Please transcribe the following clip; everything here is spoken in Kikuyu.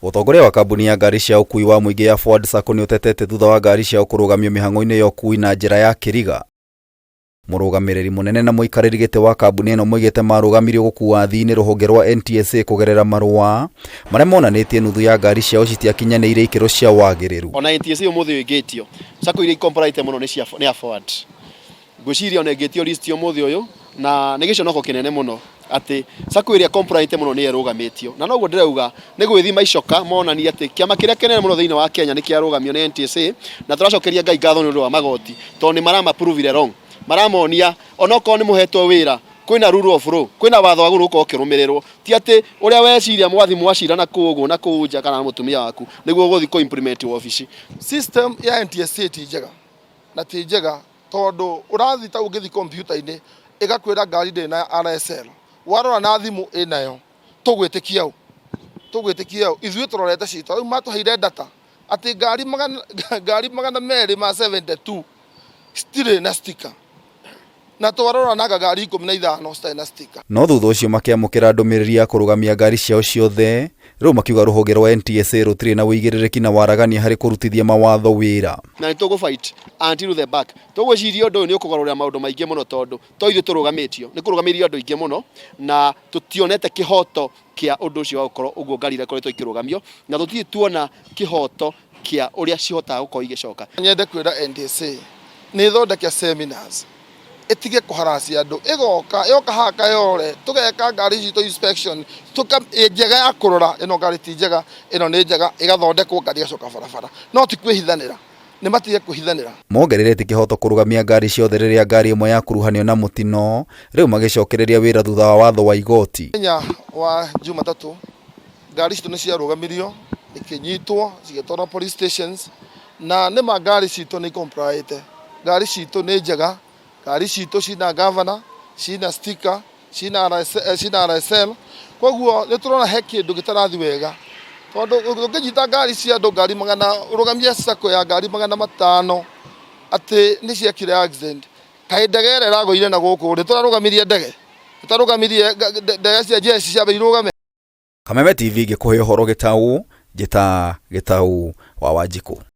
Ũtongoria wa kambuni ya ngari cia ũkui wa mũingĩ ya Forward Sacco nĩ ũtetete thutha wa ngari ciao kũrũgamio mĩhang'o-inĩ ya ũkui na njĩra ya kĩriga. Mũrũgamĩrĩri mũnene na mũikarĩri gĩtĩ wa kambuni ĩno moigĩte marũgamirio gũkua athii nĩ rũhonge rwa NTSA kũgerera marũa marĩa monanĩtie nuthu ya ngari ciao citiakinyanĩire ikĩro cia wagĩrĩru. Ona NTSA ũmũthĩ ũyũ ĩngĩtio, sacco iria icomplaite mũno nĩ cia nĩ ya Forward. Ngwĩciria ona ĩngĩtio list ũmũthĩ ũyũ na nĩ gĩconoko kĩnene mũno atĩ sacco ĩrĩa compliant mũno nĩyo ĩrũgamĩtio. Na noguo ndĩrauga nĩ gwĩthima icoka monanie atĩ kĩama kĩrĩa kĩnene mũno thĩinĩ wa Kenya nĩ kĩarũgamio nĩ NTSA na tũracokeria Ngai ngatho nĩ ũndũ wa magoti tondũ nĩ marama-prove wrong. Maramonia onokorwo nĩ mũhetwo wĩra kwĩna rule of law, kwĩna watho wagĩrĩirwo gũkorwo ũkĩrũmĩrĩrwo. Ti atĩ ũrĩa weciria mwathi mwacira na kũu ũguo na kũu nja kana na mũtumia waku nĩguo ũgũthiĩ kũ implement wabici. System ya NTSA ti njega na ti njega tondũ ũrathiĩ ta ũngĩthiĩ kompiuta-inĩ ĩgakwĩra ngari ndĩrĩ na RSL, warora na thimũ ĩnayo, tũgwĩtĩkia ũ? Tũgwĩtĩkia ũ? Ithuĩ tũrorete citũ, rĩu matũheire data atĩ ngari magana, ngari 272 citirĩ na sticker na twarora nanga ngari 15 citarĩ na sticker. No thutha ũcio makĩamũkĩra ndũmĩrĩri ya kũrũgamia ngari ciao ciothe, rĩu makiuga rũhonge rwa NTSA rũtirĩ na ũigĩrĩrĩki na waragania harĩ kũrutithia mawatho wĩra. Na nĩ tũgũ fight until the back. Tũgwĩciria ũndũ ũyũ nĩ ũkũgarũrĩra maũndũ maingĩ mũno tondũ to ithuĩ tũrũgamĩtio, nĩ kũrũgamĩrio andũ aingĩ mũno na tũtionete kĩhoto kĩa ũndũ ũcio wa gũkorwo ũguo ngari iria ikoretwo ikĩrũgamio na tũtirĩ tuona kĩhoto kĩa ũrĩa cihotaga gũkorwo igĩcoka. Nyende kwĩra NTSA nĩ ĩthondeke seminars ĩtige kũharacia andũ, ĩgoka yoka haha Kayole tũgeka ngari citũ inspection tũka njega ya kũrora ĩno ngari ti njega, ĩno nĩ njega, ĩgathondekwo ngari ĩgacoka barabara, no ti kwĩhithanĩra, nĩ matige kwĩhithanĩra. Mongereire ti kĩhoto kũrũgamia ngari ciothe rĩrĩa ngari ĩmwe yakuruhanio na mũtino, rĩu magĩcokereria wĩra thutha wa watho wa igoti. Mũthenya wa Jumatatũ ngari citũ nĩ ciarũgamirio ikĩnyitwo cigĩtwarwo police stations na nĩma ngari citũ nĩ complyĩte, ngari citũ nĩ njega, ngari citũ cina governor, cina sticker, cina cina RSL, koguo nĩ tũrona he kĩndũ gĩtarathi wega tondũ ũngĩnyita ngari cia andũ ngari magana ũrũgamie sacco ya ngari 500 atĩ nĩ ciekire accident, kaĩ ndege ĩrĩa ĩragũire na gũkũ rĩ tũrarũgamirie ndege, tũtarũgamirie ndege cia jeshi ciambe irũgame. Kameme TV ngĩkũhe ũhoro gĩtaũ, njĩta Gĩtaũ wa Wanjikũ.